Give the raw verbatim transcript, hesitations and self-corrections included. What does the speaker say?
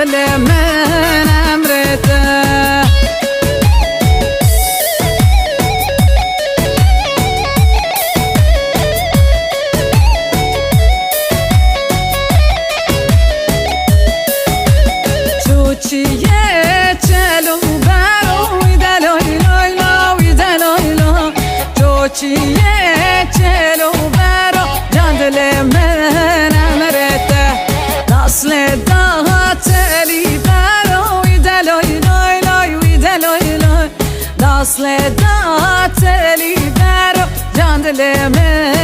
Dilê min emrê te. Çûçiyê çel û bero, wî de loy loy lo, wî de loy lo. Çûçiyê çel û bero, can dilê min emrê te. Daslê da telî bero, wî de loy loy loy, wî de loy loy. Daslê da telî bero, can dilê min